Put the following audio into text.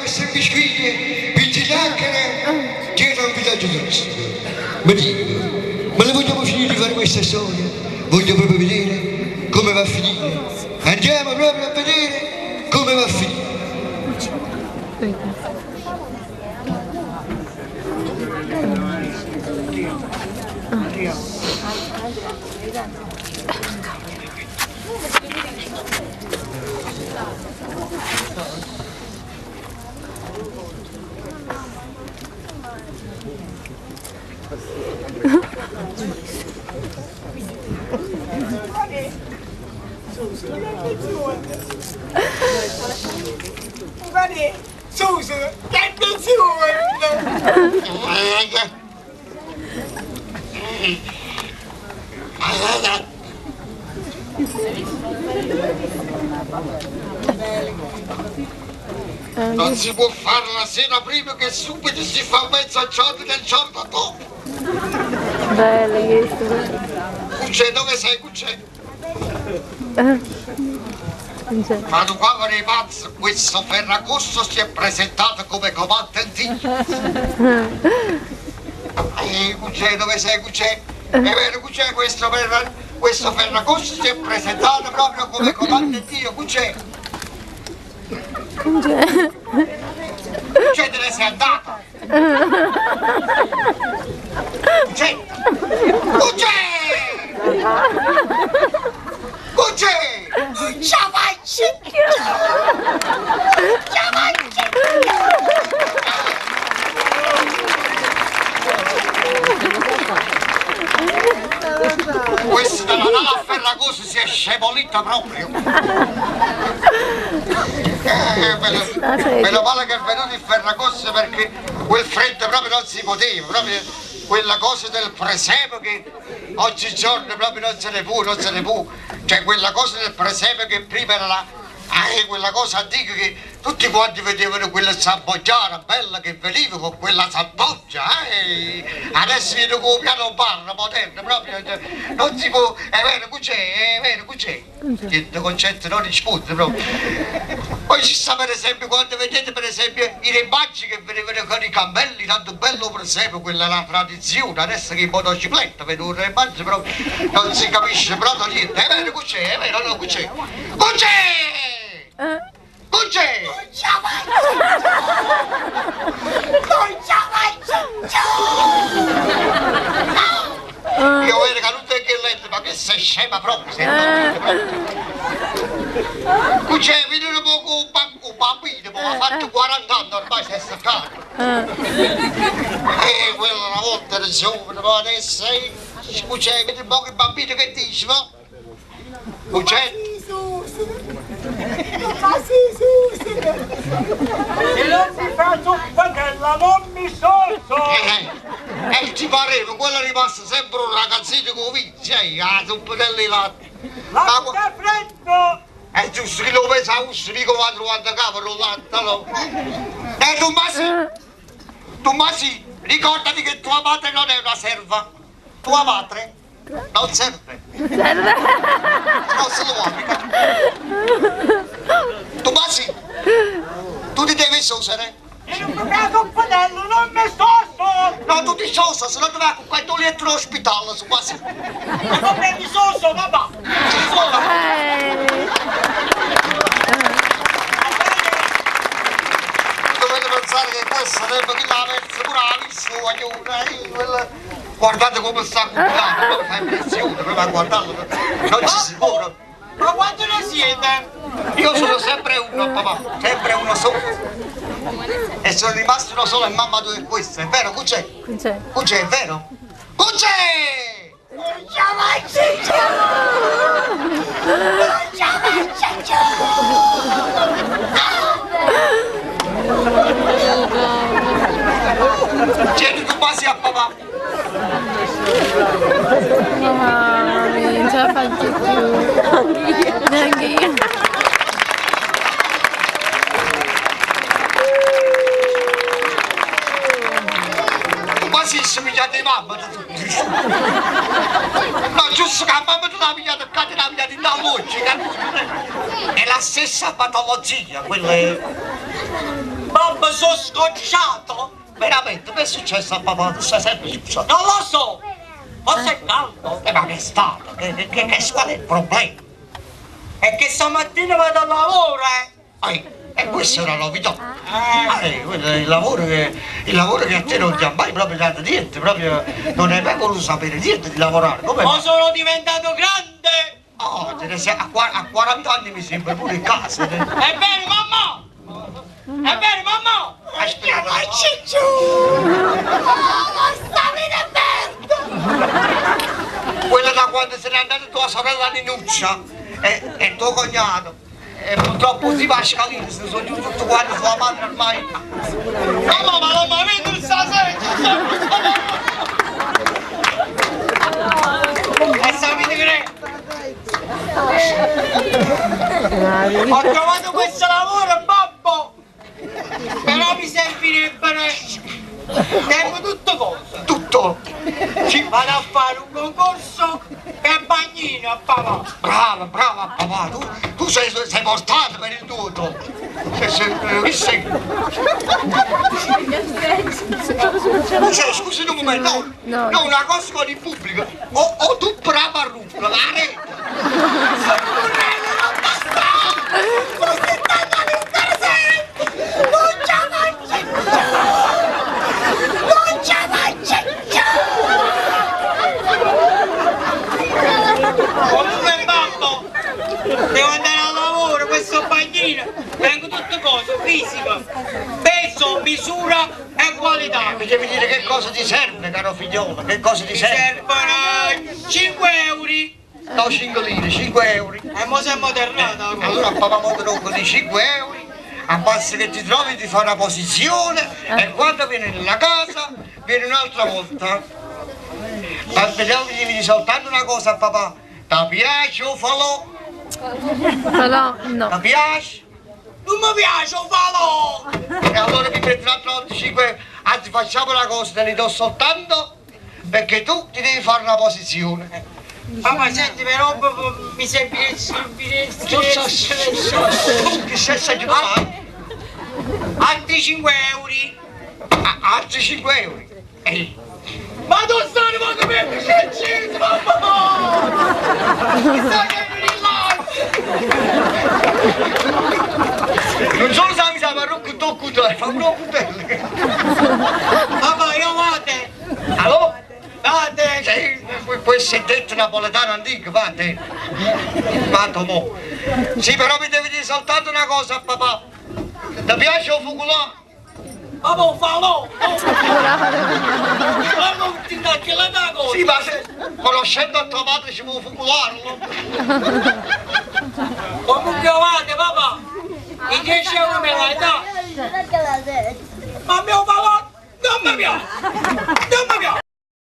queste bisquiglie, pinzillacchere, dietro a un villaggio turistico. Ma dico, ma la vogliamo finire di fare questa storia? Voglio proprio vedere come va a finire. Andiamo proprio a vedere come va a finire. Non si può fare la sera prima che subito si fa mezzogiorno del giorno dopo. Bella questa, bella. Cucè, dove sei Cucè? Non c'è. Ma tu qua nei pazzi, questo Ferragosto si è presentato come comandante. Ehi, Cucè, dove sei Cucè? È vero Cucè, questo, Ferra- questo Ferragosto si è presentato proprio come comandante Dio, Cucè. Non c'è. Cucè, te ne sei andata. Cucè! Cucè! Cucè! Ciao faccio! Ciao faccio! Questa dalla nave a Ferragosto si è scevolita proprio. Eh, La sedia. meno male che è venuto il Ferragosto perché quel freddo proprio non si poteva, proprio quella cosa del presepe che oggigiorno proprio non se ne può, non se ne può. Cioè quella cosa del presepe che prima era la, quella cosa antica che tutti quanti vedevano quella zamboggiara bella che veniva con quella zamboggia, eh. Adesso viene con il piano barra moderno, proprio cioè, non si può, è vero, qui c'è, è vero, qui c'è. Il concetto non risponde proprio. Poi ci sta per esempio quando vedete per esempio i rimbalzi che venivano con i cammelli, tanto bello per esempio, quella è la tradizione, adesso che in motocicletta vedo un rimbalzo proprio non si capisce proprio niente, è vero, qui c'è, è vero, no, qui c'è. Qui c'è! Qui c'è! Io vedo che non è che letto, ma che sei scema proprio, sei proprio. Qui c'è, vedi un poco un, bam- un bambino, ma ha fatto 40 anni, ormai si è staccato. E quella una volta era giovane, ma adesso eh, qui c'è, vedi un poco il bambino che dice, no? Qui c'è, Se non mi fa zuppatella non mi soso! e ci pareva, quello è rimasto sempre un ragazzino con vizio, eh, la zuppa di latte. Ma Latte qua- freddo! è giusto che lo pensa a usso, mica va trovando a cavolo il latte, no? Eh, Tommasi, Tommasi, ricordati che tua madre non è una serva. Tua madre non serve. Serve. Non se lo vuole mica. Tommasi, tu ti devi sosere. Se non mi fa zuppatella non mi soso! No, tu ti sosa, se no ti vai con quel tuo letto all'ospedale, su quasi. Ma come mi soso, papà? Eh. Dovete pensare che questo sarebbe chi l'ha persa pure la vista, guaglione, eh, quella- Guardate come sta cucinato, mi fa impressione, proprio a guardarlo, non ci si può. Ma quanto ne siete? Io sono sempre uno, papà, sempre uno solo. E sono rimasto uno solo e mamma tu è questa, è vero, Cucè? Non c'è. Cucè, è vero? Cucè! Tieni tu quasi a papà. Mamma mia, non ce la faccio più. Neanche io. Tu quasi si pigliate di mamma. No, giusto che la mamma te l'ha pigliata qua, te l'ha pigliata in logica. È la stessa patologia, quella è... Babbo, sono scocciato! Veramente, che è successo a papà? Tu stai sempre scocciato. Non lo so! Forse è caldo! Ma che è stato? Che, qual è il problema? È che stamattina vado al lavoro, eh! E questa è una novità. Quello è il lavoro che a te non ti ha mai proprio dato niente, proprio non hai mai voluto sapere niente di lavorare. Come Ma sono diventato grande! Oh, te ne sei, a 40 anni mi sembra pure il caso. È vero, mamma! È vero, mamma! Aspetta, giù! Oh, sta merda! Quella da quando se n'è andata tua sorella Ninuccia e tuo cognato. E purtroppo si Pascalino, si sono giù tutto quanto sua madre ormai. Mamma, ma non mi vedo stasera! E sapete che è? Ho trovato questo lavoro, babbo! Però mi servirebbero... Tengo tutto cosa! Tutto! Ci vado a fare un concorso per bagnino a papà! Brava, brava papà, tu sei portato per il tutto! Sei, scusi un momento, no, una cosa con il pubblico, o tu brava a ruffa, la rete! Sono un bastardo! Non ce la faccio più! Non ce la faccio più! Comunque babbo, devo andare al lavoro, questo bagnino, vengo tutte cose, fisica, peso, misura e qualità. Mi devi dire che cosa ti serve, caro figliolo, che cosa ti serve? Mi servono 5 euro. No, 5 lire, 5 euro. E mo si è ammodernata. Allora papà mo te lo di 5 euro, abbassa che ti trovi, ti fa una posizione e quando vieni nella casa, vieni un'altra volta. Ma vediamo che devi dire soltanto una cosa a papà. Ti piace o falò? Falò, no. Ti piace? Non mi piace o falò! E allora mi prendi un'altra volta 5 euro. Anzi, facciamo una cosa, te li do soltanto perché tu ti devi fare una posizione. Papà, senti, però mi serve... Che sei giusto? Altri 5 euro. Altri 5 euro? Ehi. Ma tu stai ma come mi sei ucciso, mamma! Mi stai che mi rilassi! Non solo sa mi sa parrucco tocco te, fa un putello. Papà, io vado! Allora? Vate! Sì, questo è detto napoletano antico, vate! Vado mo! Sì, però mi devi dire soltanto una cosa, papà! Ti piace il focolà? Papà, falò! Ma non ti dà che la da cosa! Sì, ma se conoscendo a tua madre ci vuole focolarlo! Comunque vate, papà! I 10 euro me l'hai dato! Ma mio papà non mi piace! Non mi piace!